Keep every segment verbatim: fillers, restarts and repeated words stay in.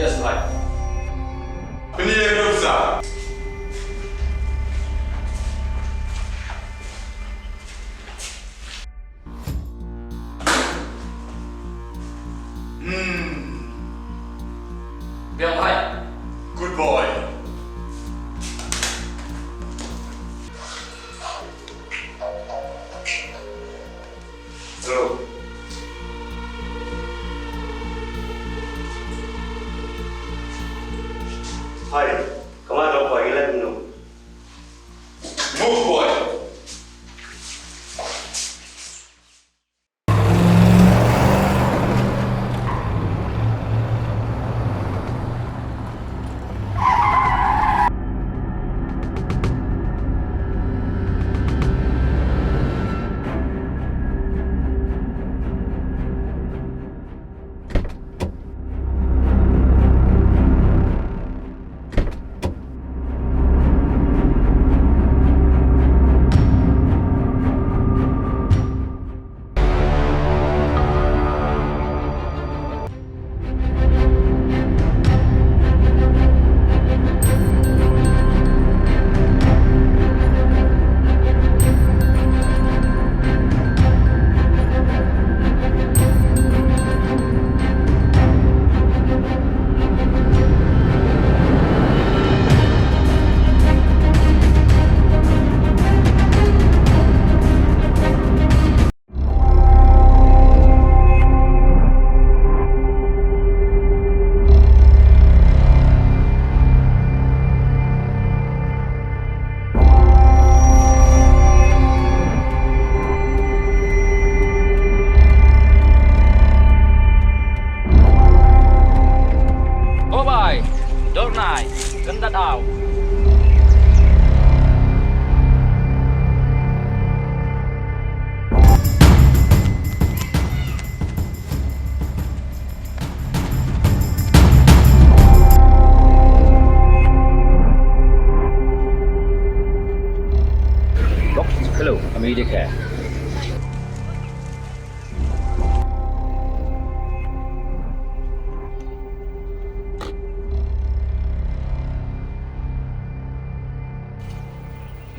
Yes, bhai. Pyni ïa ka nuksa. Hmm. Biang, bhai. Good boy. Throw. Bhai, come on, boy, let me know. Move, boy. Obai, Dornai, Kendadaw. Box, hello, kami dia ke.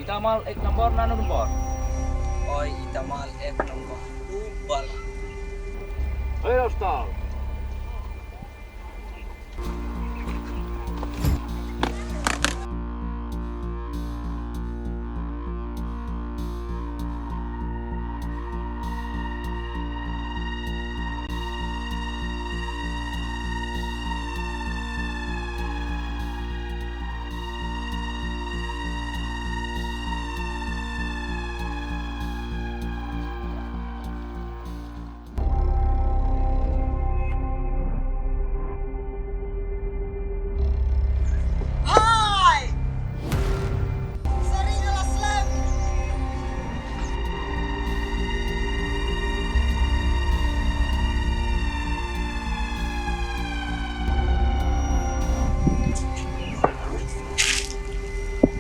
Ita mal ek number na number. Oi, ita mal ek number. Ubal. Hey, Rostal. Hai! Sari nga la slem.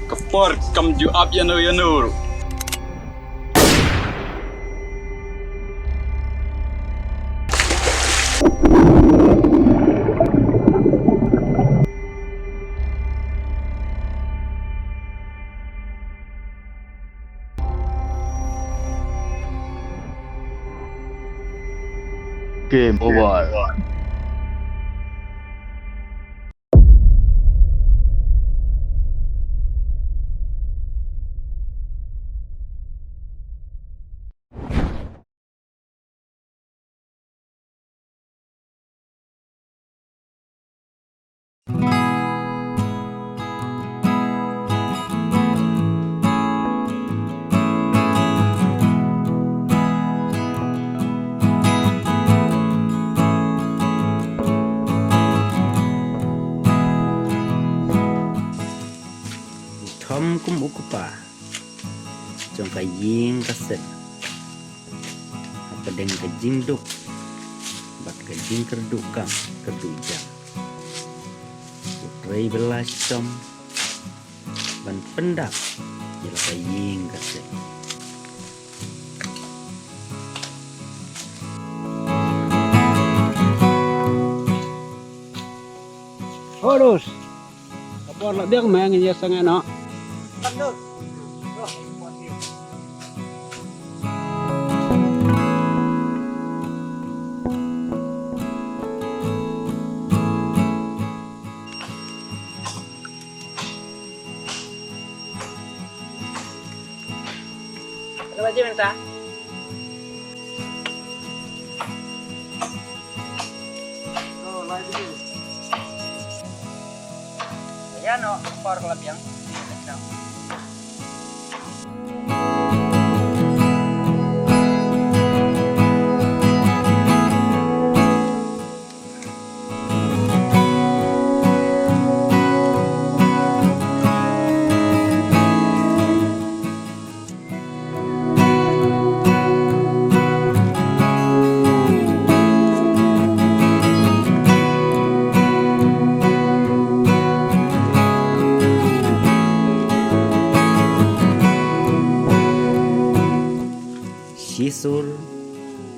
Ka por kam ju ap ïano ïano ruh. Game over. Thom kum u kpa jong ka ïing ka sem hapdeng ka jingduk bad ka jingkyrduh kam kyrduh jam. U trei bylla shitom ban pyndap ïa la ka ïing ka sem. Terus. Ka por la biang, me ngin ïa sangeh noh. Ano ba, Jim, ta? Oh, lai dulu. Ïa, no, por kelab yang. Shisur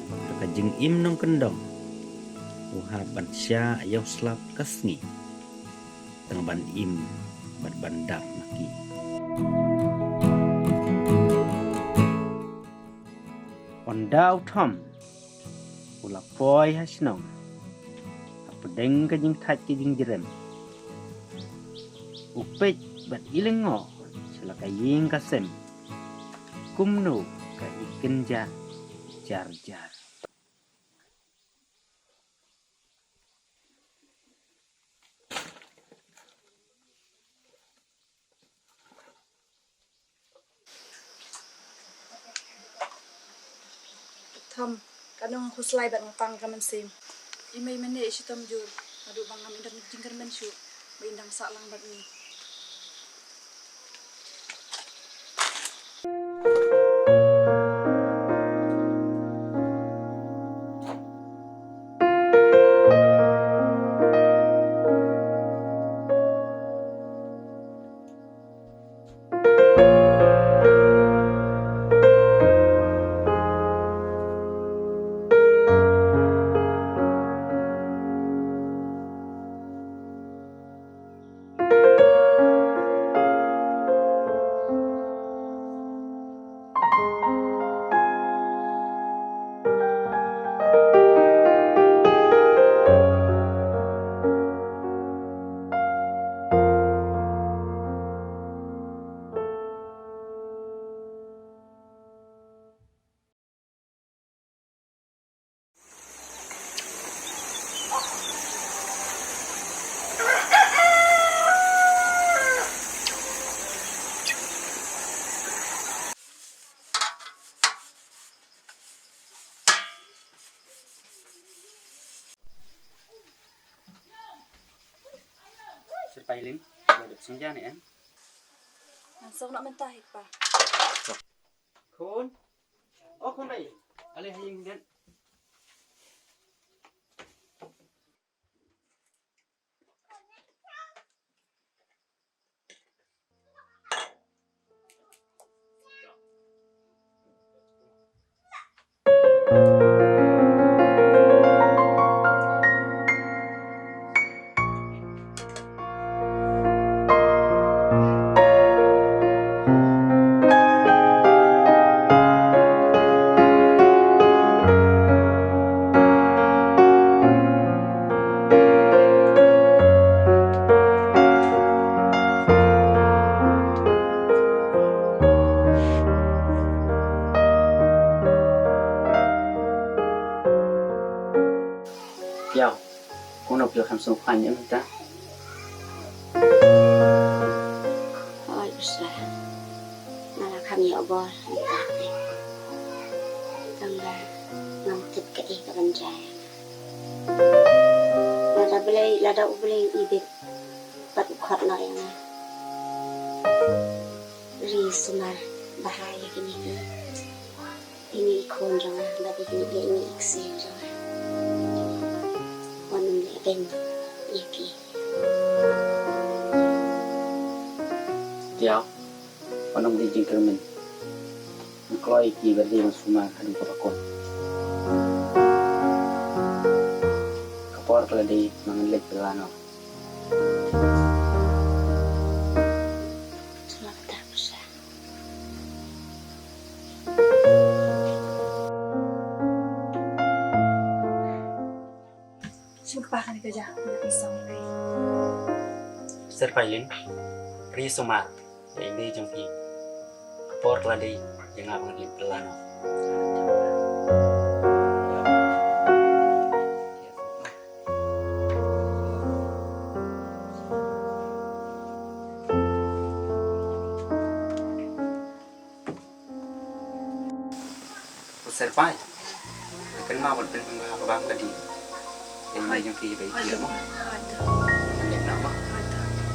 ha ka jingim nongkyndong, u hap ban shah ïa u slap ka sngi, tang ban im bad ban dap ma ki. Ynda u Thom u la poi ha shnong, hapdeng ka jingthait ka jingjrem, u peit bad i lyngngoh sha la ka ïing ka sem, kumno ka i kynjah jar jar. Thom, katno nga khuslai bad nga pang ka mynsiem. I mei mynne i shitom jur, naduh ba ngam don jingkyrmen shuh ba in dang sah lang bad ngi. Sir Pailing, lo dep singja ne em? Ngan song na mynta hi pa. Khun. Oh, khun bai. Ale ha ïing den. Ïa, kumno phi la kham sngewkhia ïa mynta? Hooid, u sir. Nga la kham ïoh bor mynta. Tang ba ngam tip kaei kaban jia ïa nga. Lada Blei, lada U Blei u ibit bad u khot noh ïa nga, ri sumar bha ïa kine ki, ine i khun jong nga bad ine i ksiew jong nga. Wat nym leh beiñ ïa ki. Diaw, wat nym dei jingkyrmen. Ngan kloi ïa ki bad dei ban sumar haduh kaba kut. Ka por ka la dei ba ngan leit bylla noh. Sngewbha kane ka ja, nga phi song phi. Sir Pailin, ri sumar, ri dei jong phi. Ka por ka la dei, ïa nga ban lip kylla noh. U Serpai, kynmaw ban pynbha ka bam ka dih. Ïa i mei jong phi ba i thiah mo. Hooid, hooid. Ngan leit noh mo. Hooid, hooid.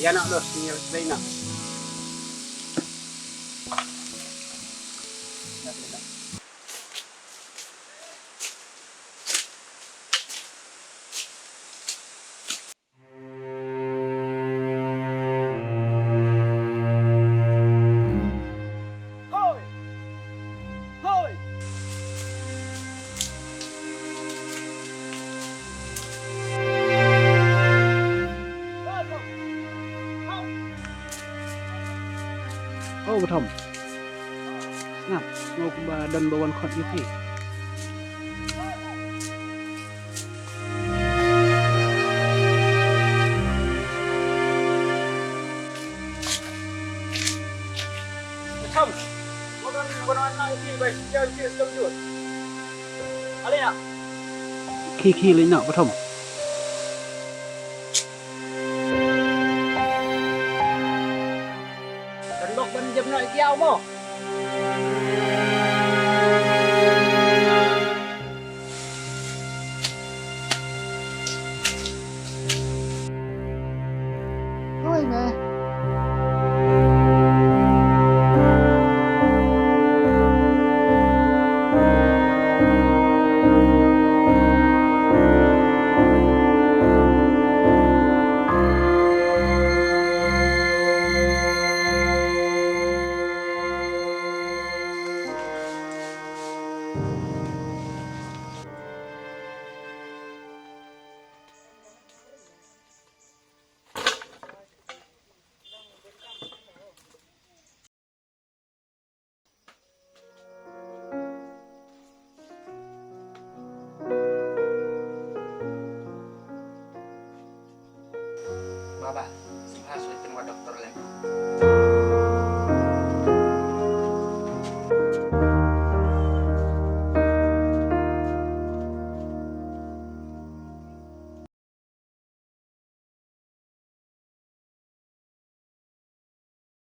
Ïa na los, ïa na. Hoi! Hoi! Oh, Bathom. Sngap, nga kumba don ba wan khot ïa phi. Khie khie leit noh, Bathom. Kan lok ban jam noh ïa ki ïaw mo. Hoi me. Baba, sngewbha shu pynwad doktor lem.